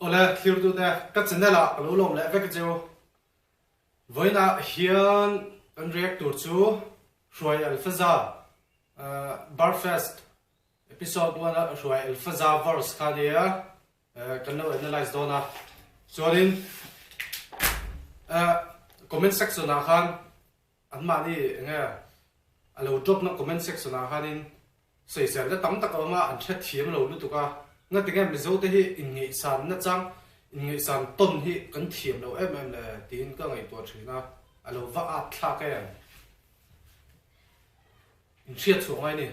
Awle thlirtute ka channel ah ka lo lawm leh vek cheu. Vawiinah hian kan react tur chu Hruai Alfaza Barfest episode 1 a Hruai Alfaza verse kha nia kan lo analyze dawn a. Chuanin comment section ah khan Anmahni enge a lo drop na comment section ah khanin sawiselna tam tak a awm a, an hrethiam lo lutuk a, ngatinge Mizo te hi inngaihsan nachang, inngaihsan tawn hi kan thiam lo em em le tiin ka ngaihtuah thin a, a lo va at thlak em. Inhriat chhuah ngai ni,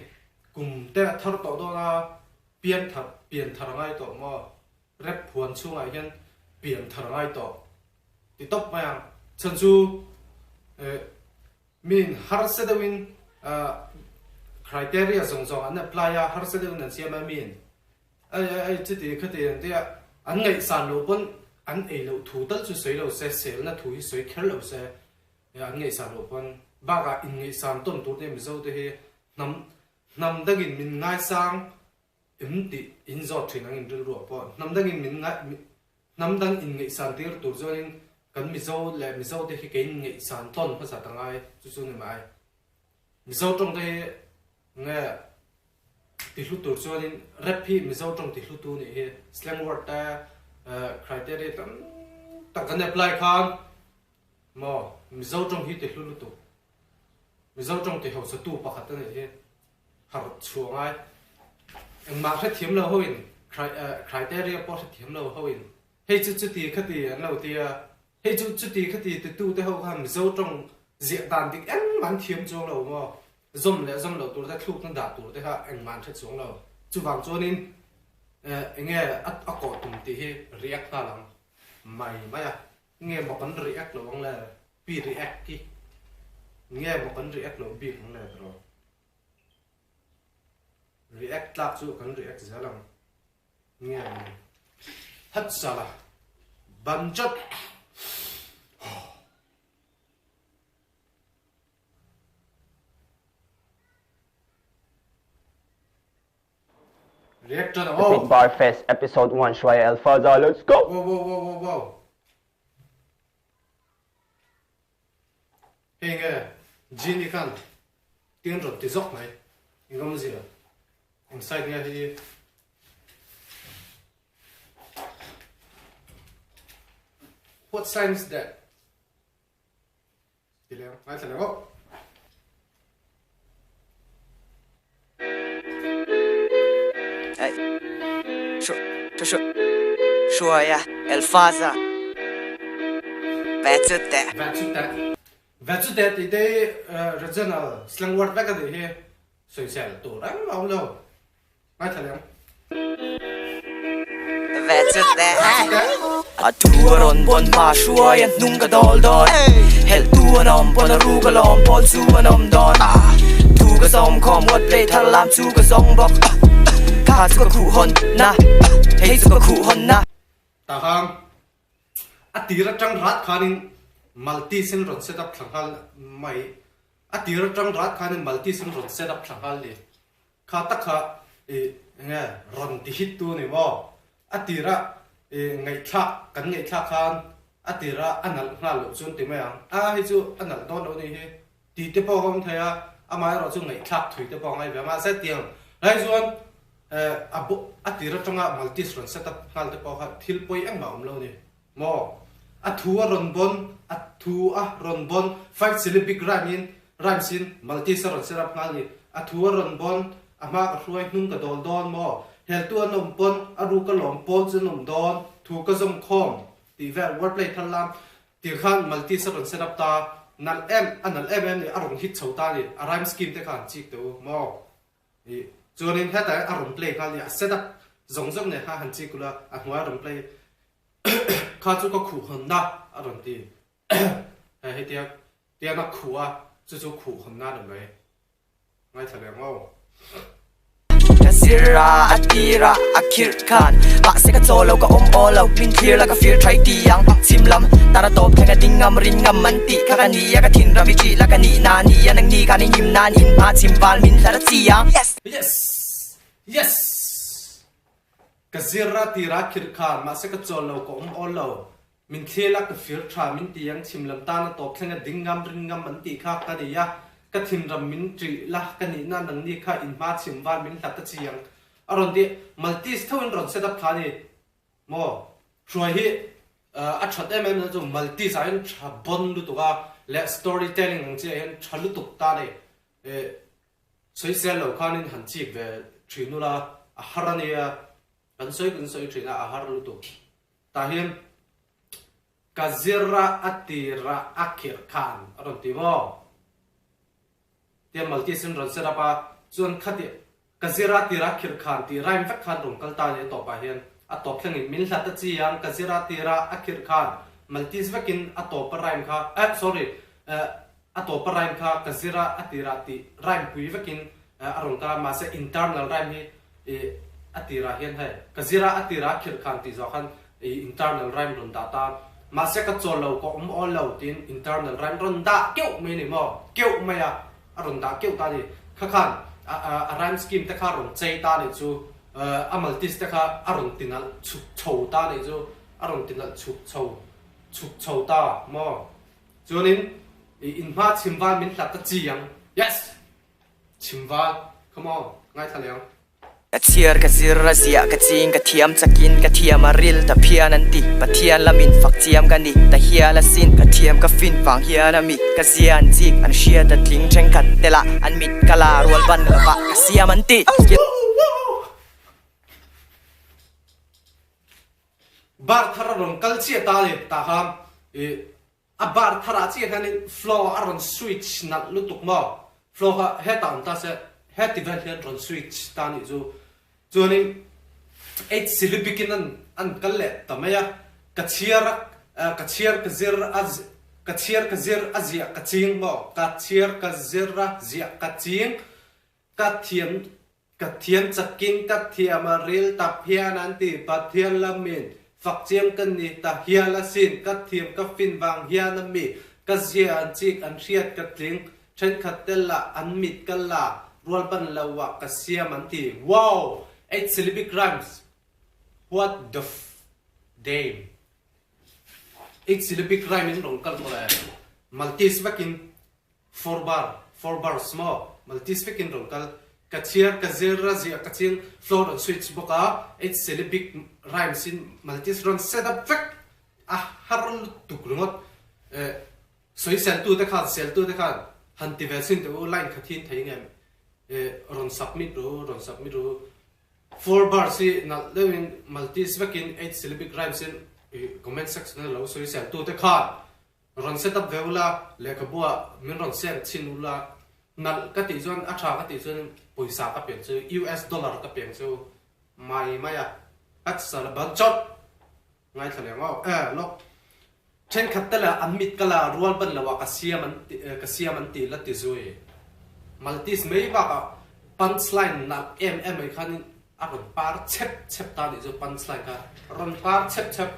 kum te a thar tawh dawn a, pian thar, pian thar a ngai tawh maw, rep huan chhungah hian pian thar a ngai tawh. Ti tawp mai ang. Chhan chu miin harsa deuhin criteria zawng zawng an apply a, harsa deuhin an siam a miin ei ei ei chuti khati an tia an ngaihsan loh pawn an ei loh thu tal chu sawi lo se, selna thu hi sawi kher lo se an ngaihsan loh pawn bakah inngaihsan tawn tur te Mizo te hi hnam hnam dangin min ngaisang Em tih in zawt thin ang in rilruah pawh hnam dangin min ngaih hnam dang in ngaihsan tir tur chuanin kan Mizo leh Mizo te hi kei in ngaihsan tawn hmasa ta ngai chu chu ni mai. Mizo tawng te hi nge ti hlu tur chuanin rap hi Mizo tawng ti hlu tu nih hi slang word te criteria tam tak kan apply khan maw Mizo tawng hi ti hlu lutuk Mizo tawng ti hausa tu pakhat a nih hi. Harh chhuah ngai. Engmah hrethiam lo hoin criteria pawh hrethiam lo hoin hei chu chuti khati an lo ti a, hei chu chuti khati titu te ho khan Mizo tawng ziah dan dik engmah an thiam chuang lo maw? Zawm leh zawm loh tur te thlukna dah tur te kha engmah an hre chuang lo. Chuvang chuanin enge a kawh tum tih hi react nghal ang mai mai a. Nge maw kan react lo ang le? Pi react hi nge maw kan react loh bik ang le tiraw? React tlak chu kan react zel ang. Nge ni? Hat sala. Banjat. React tan The Big Bar Fest Episode 1 Hruai Alfaza Let's go! Wow wow wow wow wow. Hei nge Genie khan tin rawn ti zawk mai i ngawmzia eng side nge hei What sign is that? Ti leng ngaithla leh ngawt. Hey. Shu, shu, shu. Shuaya, Elfaza. Ve chu te. Ve chu te. Ve chu te tih te regional slang word vek a nih hi. Sawisel tur reng a awm lo. Ngaithla leh ang. Ve chu te. A thu a rawn bawn hma hruai a hnung ka dawl dawn Helh tu an awm pawn a ruk a lawm pawl chu an awm dawn Thu ka zawm khawm ngawt play thar lam chu ka zawng bawk Kha chu ka khuh hawn na Hei chu ka khuh hawn na. Tah khan a tir atang rat khanin multi sen rawn set up thla nghal mai a tir atang rat khanin multi sen rawn set up thla nghal ni. Kha tak kha i enge rawn ti hit tu ni maw? A tira i ngaihthlak kan ngaihthlak khan a tira a nalh nghal loh chuan ti mai ang. A hei chu a nalh dawn loh ni hi tih te pawh ka awm thei a, amaherawh chu ngaihthlak thui te pawh a ngai ve a. Mahse tiang lai chuan a a tir atanga multis rawn set up nghal te pawh kha thil pawi engmah a awm lo ni maw? A thu a rawn bawn a thu a rawn bawn fight syllabic rhyme in rhymes in multis a rawn set up nghal ni. A thu a rawn bawn a hma ka hruai hnung ka dawl dawn maw? Heltu an awm pawn a ruk a lawm pawl chu an awm dawn thu ka zawm khawm tih vel wordplay thar lam Tir khan Maltese a rawn set up ta, nalh em, a nalh em em ni, a rawn hit chho ta ni, a rhyme scheme te kha an chik teh u maw? Ih, chuanin hetah hian a rawn play nghal ni, a set up zawng zawng nen khan han chik ula, a hnuai a rawn play kha chu ka khuh hawnna a rawn ti, hei hetia tiang a khuh a, chu chu khuh hawnna a ni mai. Ngaithla leh ang aw. Ka zir a, a tir a, a khirh khan Mahse ka chaw lo, ka awm aw lo Min thlir la ka fir thaih ti ang Chhim lam, tar a tawp thleng a ding ngam rin ngam an tih kha ka ni a Ka thin ram i ṭih la ka nih na ni a Nang ni khan i hnim nan in hma chhim val min hlar a chi ang. Yes! Yes! Yes! Ka zir a tira khirh khan, mahse ka chawl lo, ka awm awl lo. Min thlial a, ka fir tha, min ti ang chhim lam tan a tawp thleng a ding ngam, ring ngam an tih kha ka ni a, ka thinram min ṭih la, ka nihna nangni kha in hma chhim val min hlat a chiang. A rawn ti, Maltese tho in rawn set up thla a ni maw? Hruai hi a that em em na chu Maltese ah hian tha bon lutuk a, leh story telling ang chiah hian tha lutuk ta a ni. Sawisel lo khanin han chik ve thin ula, a har a nia, kan sawi kan sawi thin a, a har lutuk. Tah hian ka zir a, a tir a, a khirh khan a rawn ti maw? Tia Maltese in rawn set up a, chuan khati ka zir a, tir a, khirh khan tih rhyme vek khan rawn kal ta a ni a tawpah hian. A tawp thlengin min hlat a chi ang, ka zir a, tir a, a khirh khan Maltese vekin a tawp a rhyme kha, eh sorry, eh, A tawpa rhyme kha ka zir a, a tirah tih rhyme pui vekin a rawn kal a, mahse internal rhyme hi ih a tirah hian hei ka zir a, a tirah khirh khan tih zawh khan ih internal rhyme rawn dah ta, mahse ka chawl lo, ka awm awl lo tiin internal rhyme rawn dah keuh mai a ni maw, keuh mai a, a rawn dah keuh ta a ni. Kha khan a a rhyme scheme te kha rawn chei ta a nih chu, a maltese te kha a rawn ti nalh chhuk chho ta a nih chu, a rawn ti nalh chhuk chho chhuk chho ta maw. Chuanin i inhma chhimval min hlat ta chi ang. Yes! Chhimval, come on, ngaithla leh ang. Ka chhiar ka zir a ziah ka ching ka thiam chakin ka thiam a ril ta phian an ti Pathian lamin fak chiam ka ni ta hial asin ka thiam ka fin vang hian a mi ka zia an chik an hriat a tling thenkhat te lah an mit ka la rual ban lovah ka siam an ti. Bar thar a rawn kal chiah ta a ni tah khan i a bar thar ah chiah hianin flow a rawn switch nalh lutuk maw flow kha hetah awm ta se heti vel hian rawn switch ta a nih chu chuanin eight syllabic in an an kal leh ta mai a ka chhiar a ka chhiar ka zir a ka chhiar ka zir a ziah ka ching maw ka chhiar ka zir a ziah ka ching ka thiam Ka thiam chakin ka thiam a ril ta phian an ti Pathian lamin fak chiam ka ni ta hial asin ka thiam ka fin vang hian a mi ka zia an chik an hriat ka tling thenkhat te lah an mit ka la rual ban lo ah ka siam an ti wow eight syllabic rhymes what the damn eight syllabic rhyme in rawn kal mawle Maltese vekin Four bar, four bars maw? Maltese vekin rawn kal. Ka chhiar, ka zir, a ziah ka ching, flow rawn switch bawk a, eight syllabic rhymes in Maltese rawn set up vek a har lutuk ringawt. Eh, sawiseltu te khan, seltu te khan han ti ve chin teh u, line kha thin thei ngem? Eh, rawn submit ru, rawn submit ru. Four bars hi nalh deuhin Maltese vekin eight syllabic rhymes in comment section a lo sawiseltu te khan Rawn set up ve ula, lehkhabuah min rawn send chhin ula, nalh ka tih chuan a tha ka tih chuan pawisa ka peng chu US dollar ka peng chu mai mai a, ka sal a ban chawt ngaithla leh ngau eh lawk thenkhat te lah an mit ka la rual ban lo ah ka siam an ka siam an ti la ti zui Maltese mai bakah punch line nalh em em mai khanin a rawn par chep chep ta nih chu punch line kha rawn par chep chep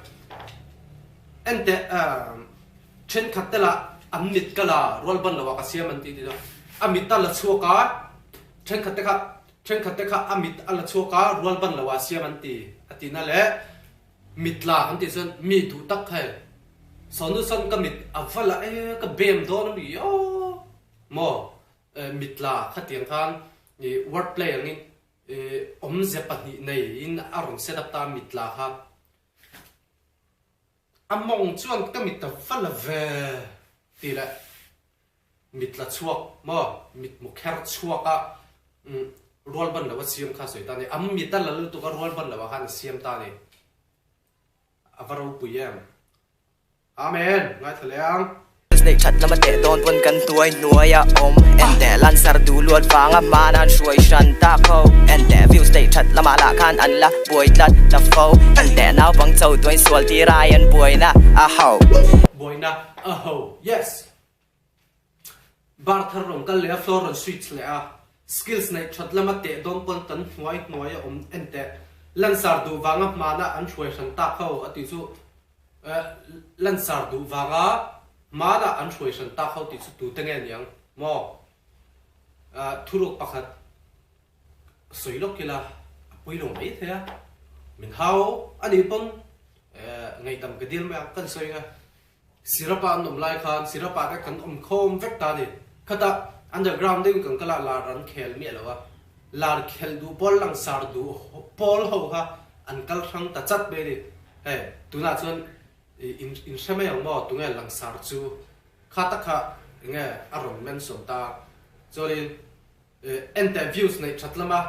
enteh thenkhat te lah an mit ka la rual ban lo ah ka siam an tih tih chu a mit a la chhuak a thenkhat te kha thenkhat te kha a mit a la chhuak a rual ban lo ah siam an ti a tih na leh mit la kan tih chuan mi duh tak kha e sawnu sawn ka mit a va la e ka bem dawn a mi aw maw mit la khatiang khan word play angin Awmze 2 nei in a rawn set up ta mit la kha. A mawng chuan ka mit a va la ve tih leh mit la chhuak maw mitmu kher chhuak a rual ban lo a siam kha sawi ta a ni. A mit a la lutuk a rual ban lo ah khan a siam ta a ni. A va ropui em. Amen. Ngaithla leh ang. Neih that lama teh dawn pawn kan hnuai hnuai a awm en teh lansar duh luat vanga hman an hruai hran tak ho en teh views neih that lamah lah khan an la buai tlat ta fo en teh naupang cho tuain sual tir ai an buaina a ho. Buaina a ho. Yes. Bar thar rawn kal leh a, floor rawn switch leh a, skills neih that lama teh dawn pawn kan hnuai hnuai a awm en teh lansar duh vanga hmana an hruai hran tak ho a tih chu Lansar duh vanga hmanah an hruai hran tak ho tih chu tute nge niang maw? Thuruk pakhat sawi lawk ila a pui lo mai thei a. Min hau a nih pawn ngaihdam ka dil mai a, kan sawi ang a. Sirapa an awm lai khan Sirapa te kan awm khawm vek ta a ni. Khatah underground deuhin kan kal a, lar an khel miah lo a. Lar khelh duh pawl langsar duh pawl ho kha an kal hrang ta chat mai a ni. Hei tunah chuan in in hre mai ang maw tunge langsar chu kha tak kha enge a rawn mention ta. Chuanin Enteh views neih that lama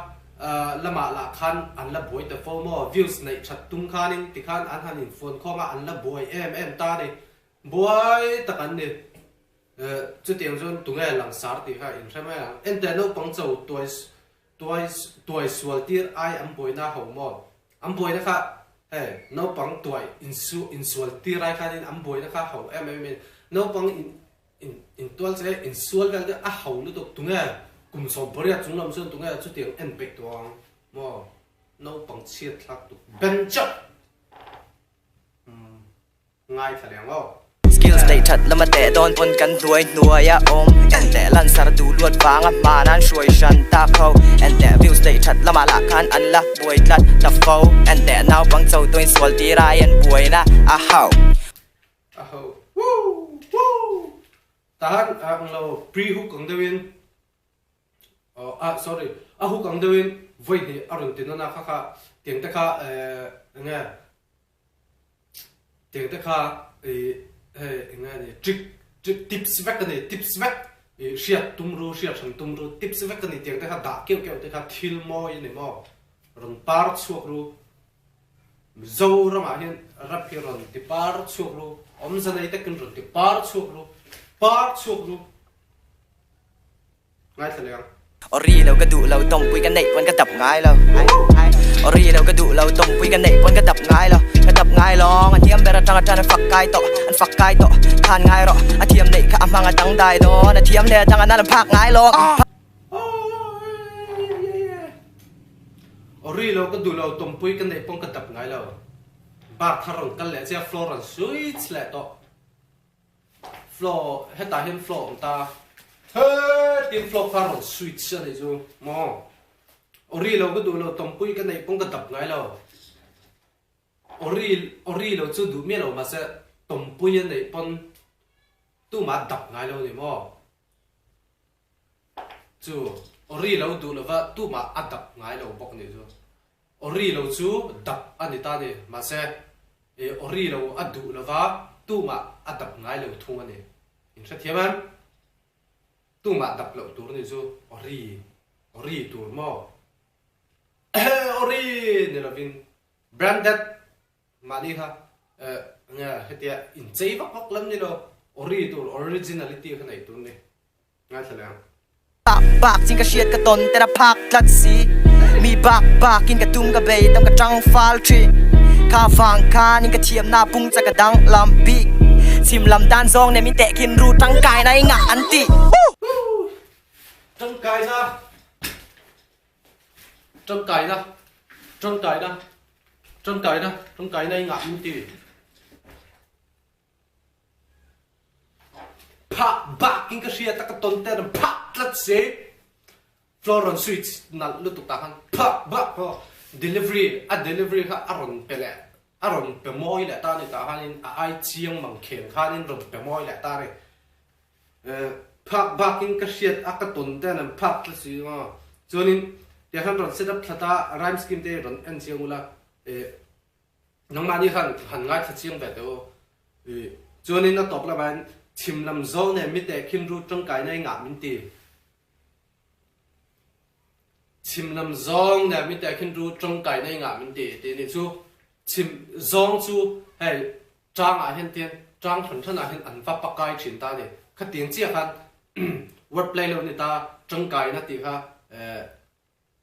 lamah lah khan an la buai ta fo maw? Views neih that tum khanin tikhan an han infuan khawm a, an la buai em em ta a ni. Buai tak an ni. Chutiang chuan tunge langsar tih kha inhre mai ang. Enteh naupang cho tuai tuai tuai sual tir ai an buaina ho maw? An buaina kha hei naupang tuai insu insual tir ai khanin an buaina kha ho em em in naupang in In intual che insual vel te a ho lutuk tunge kum 18 chung lam chuan tunge chutiang en peih tawh ang maw naupang chhiat thlak tuk ben chauh ngaithla leh ang aw. Skills neih that lama teh dawn pawn kan hnuai hnuai a awm en teh lansar duh luat vanga hman an hruai hran tak ho en teh views neih that lamah lah khan an la buai tlat ta fo en teh naupang cho tuain sual tir ai an buaina a ho. A ho woo woo tahan a ang lo pre hook ang deuhin oh ah sorry a hook ang deuhin vawi hnih a rawn ti nawn a kha kha tiang te kha eh enge tiang te kha ih hei enge ni trick trick tips vek a ni tips vek ih hriat tum ru hriat hran tum ru tips vek a ni tiang te kha dah keuh keuh te kha thil mawi a ni maw rawn par chhuak ru Mizoramah hian rap hi rawn ti par chhuak ru, awmze nei takin rawn ti par chhuak ru, par chhuak ru. Ngaithla leh ang. Ori lo ka duh lo tawngpui ka neih pawn ka dap ngai lo Ori lo ka duh lo tawngpui ka neih pawn ka dap ngai lo Ka dap ngai lawng a hniam ber atang atan an fak kai tawh an fak kai tawh khan ngai rawh a thiam neih kha a hmang a dangdai dawn a thiam leh a dang a nan a phak ngai lawng. Ori lo ka duh lo tawmpui ka neih pawng ka dap ngai lo. Bar thar rawn kal leh chiah floor rawn switch leh tawh. Floor hetah hian floor awm ta. Hetin floor kha rawn switch a nih chu maw. Ori lo ka duh lo tawmpui ka neih pawng ka dap ngai lo. Ori ori lo chu duh miah lo mahse tawmpui a neih pawn tumah dap ngai lo ni maw. Chu ori lo duh lova tumah a dap ngai lo bawk nih chu. Ori lo chu dap a ni ta ni, mahse i ori lo a duh lova tumah a dap ngai lo thung a ni. In hrethiam em? Tumah dap loh tur nih chu ori, ori tur maw? Ori ni lovin branded Mahni kha nge hetia inchei vak vak lam ni lo, ori tur, originality kha neih tur ni. Ngaithla leh ang. Bak bak chin ka hriat ka tawn ten a phak tlat si Mi bak bak in ka tum ka bei tam ka tang fal thin Kha vang khan in ka thiam na pung cha ka dang lam bik Chim lam dan zawng nen min teh khin ru tangkai na i ngah an ti. Tangkai na Tangkaina Tangkaina Tangkaina Tangkaina i ngah min ti. Phah bak in ka hriat a ka tawn ten an phah tlat si. Floor rawn switch nalh lutuk tah khan phah bak pawh delivery a delivery kha a rawn pe leh a rawn pe mawi leh ta a ni tah khanin a ai chiang mang kheng khanin rawn pe mawi leh ta a ni. Phak bakin ka hriat a ka tawn ten an phak tlat si maw. Chuanin tiang khan rawn set up thlat a rhyme scheme te rawn en chiang ula nangmahni khan han ngaithla chiang ve teh u. Chuanin a tawp lamah hian chhim lam zawng nen mi tehkhin ru tangkaina i ngah min ti. Chhim lam zawng nen mi tehkhin ru tangkaina i ngah min ti tih a nih chu. Chhim zawng chu hei Tangah hian tian tang hran hranah hian an va pakai thin ta a ni. Khatiang chiah khan word play lo a ni ta, tangkaina tih kha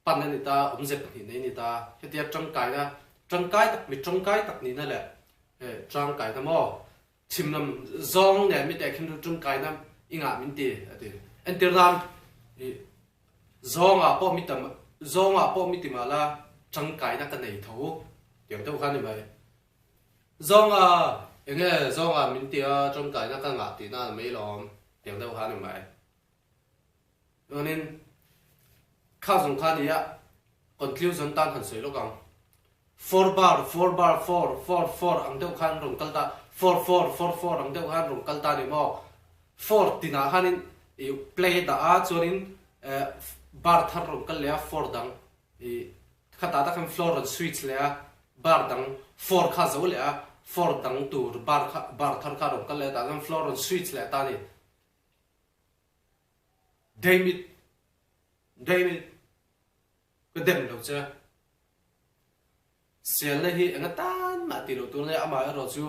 pan a ni ta, awmze pahnih nei a ni ta. Hetia tangkaina, tangkai tak, mi tangkai tak nihna leh tangkaina maw chhim lam zawng nen mi tehkhin chu tangkaina i ngah min ti a ti. Entir nan i zawngah pawh mi tam, zawngah pawh mi ti mah la tangkaina ka nei tho tiang deuh kha a ni mai. Zawnga, enge zawnga min tia tawngtaina ka ngah tihna a ni mai lawm, tiang deuh kha a ni mai. Chuanin kha zawng kha nia conclusion tan han sawi lawk ang. Four bar, four bar, four, four, four ang deuh khan rawn kal ta, four, four, four, four ang deuh khan rawn kal ta ni maw? Four tinah khanin i play dah a, chuanin bar thar rawn kal leh a, four dang i khatah tak khan floor rawn switch leh a, bar dang four kha zo leh a, four dang tur bar kha bar thar kha rawn kal leh a, tah khan floor rawn switch leh ta ni. Dammit! Dammit! Ka dem lo che. Selna hi enga tan mah tih loh tur nia, amaherawh chu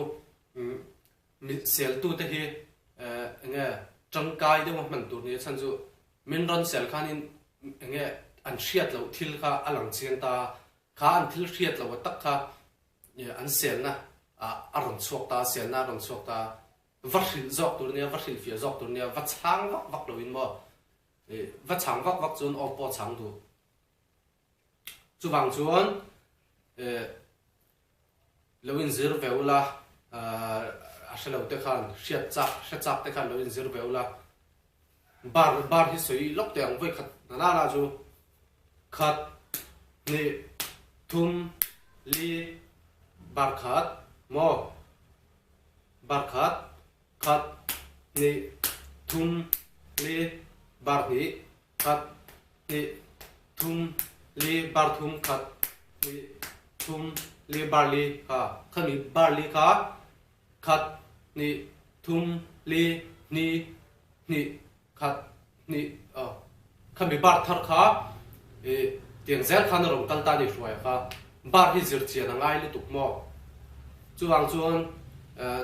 mi seltute hi enge tangkai deuha hman tur nia chhan chu min rawn sel khanin enge an hriat loh thil kha a lang chiang ta a, kha an thil hriat loh a tak kha an selna ah a rawn chhuak ta a, selna a rawn chhuak ta a, va hrilh zawk tur nia, va hrilhfiah zawk tur nia, va chhang vak vak loin maw va chhang vak vak chuan aw pawh chhang duh. Chuvang chuan lo inzir ve ula, a hre lo te khan hriat chak, hre chak te khan lo inzir ve ula. Bar bar hi sawi lawk teh ang vawi khat na la la chu khat, hnih, thum, li, bar khat maw? Bar khat, khat, hnih, thum, li, bar hnih, khat, hnih, thum, li, bar thum, khat, hnih, thum, li, bar li kha khami bar li kha khat, hnih, thum, li, hnih, hnih, khat, hnih, aw khami bar thar kha i tiang zel khan a rawn kal ta ni hruai kha bar hi zir chian a ngai lutuk maw? Chuvang chuan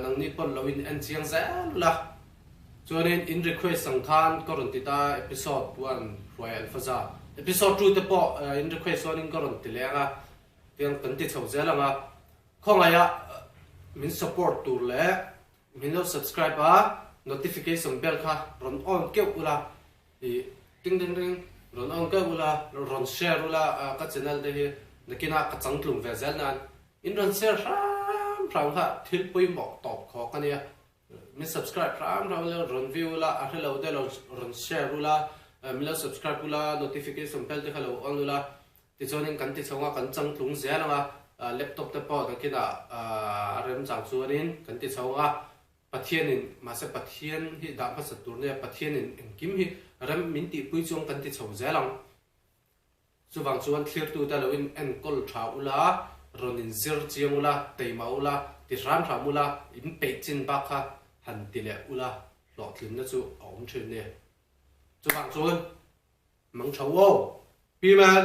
nangni pawn lo in en chiang zel ula. Chuanin in request ang khan ka rawn ti ta episode 1 Hruai Alfaza episode 2 te pawh in request chuanin ka rawn ti leng a tiang kan ti chho zel ang a khawngaiha min support tur leh min lo subscribe a notification bell kha rawn on keuh ula i ting ding ding rawn on keuh ula rawn share ula ka channel te hi nakinah ka changtlung ve zel nan in rawn share hram hram kha thil pawimawh tawp khawk a nia. Min subscribe hram hram ula, rawn view ula, a hrelo te lo rawn share ula, min lo subscribe ula, notification bell te kha lo on ula, tichuanin kan ti chho anga kan changtlung zel anga, laptop te pawh nakinah a remchang chuanin kan ti chho anga, Pathianin, mahse Pathian hi dah hmasa tur nia, Pathianin engkim hi rem min tihpui chuang kan ti chho zel ang. Chuvang chuan thlirtute lo in enkawl tha ula, rawn in zir chiang ula, teima ula, ti hram hram ula, in peih chin bak kha han ti leh ula, hlawhtlinna chu a awm thin ni. Chuvang chuan mang tha u aw, Pi Man!